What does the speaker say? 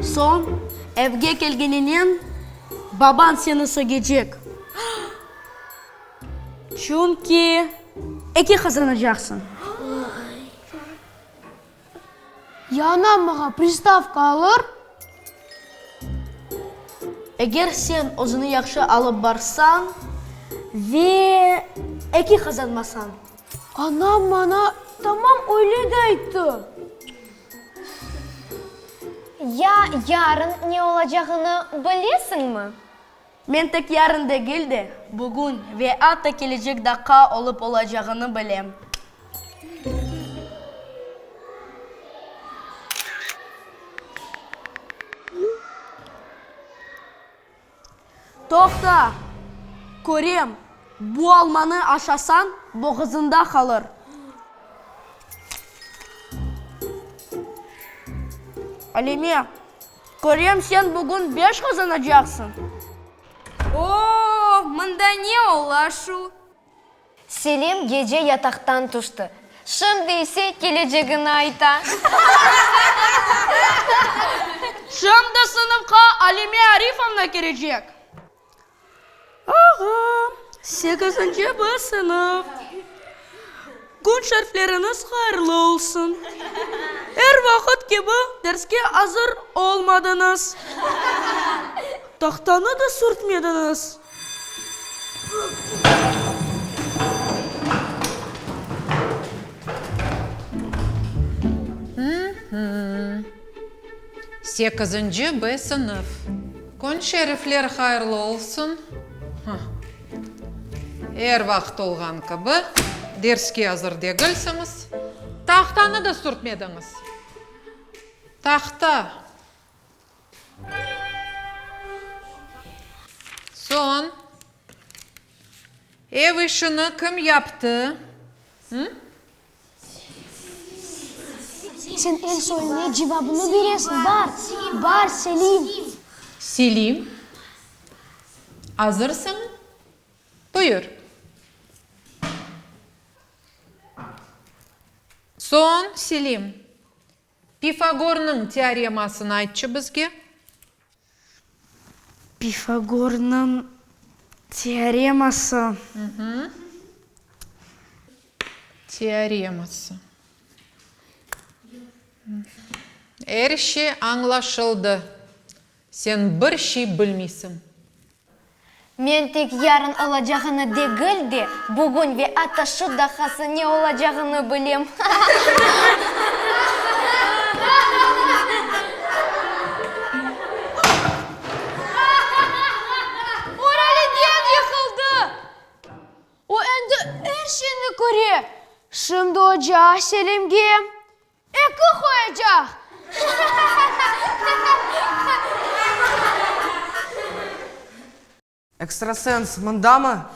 Soñ, evge kelgeninen, babañ seni sögecek. Çünki eki qazanacaqsıñ. Ya anam maña pristavka alır? Eger sen özüni yahşı alıp barsañ ve eki qazanmasañ. Anam maña tamam öyle de ayttı. Ya yarın ne olacağını bilesiñmi? Men tek yarın degil de, bugün ve atta kelecek daqqa olıp olacağını bilem. Toqta! Körem, bu almanı aşasañ, boğazıñda qalır. Alime, Körem, sen bugün beş qazanacaqsıñ. O-o, mında ne ola şu? Selim gece yataqtan tüşti. Şimdi ise kelecegini ayta. Şimdi sınıfqa Alime Arifovna kirecek. Ağa, sekizinci B sınıf. Kün şerifleriñiz hayırlı olsun. Er vaqıt kibi derske azır olmadıñız. Tahtanı da sürtmediñiz. Sekizinci B sınıf. Kün şerifler hayırlı olsun. Er vaqıt olğan kibi, derske azır degilsiñiz. Tahtanı da sürtmediñiz. Tahta. Soñ, ev işini kim yaptı? Hı? Sen er sualine cevabını beresiñ, bar, bar, Selim! Selim, azırsıñmı? Buyur. Soñ, Selim, Pifagornıñ teoremasını aytçı bizge. Pifagornıñ teoreması. Teoreması. Er şey añlaşıldı. Sen bir şey bilmeysiñ. Men tek yarın olacağını degil de, bugün ve atta şu daqqası ne olacağını bilem. O raliden yıqıldı! O endi er şeyni köre. Şimdi oca Selimge Eki qoyacaq! Ekstrasens mındamı?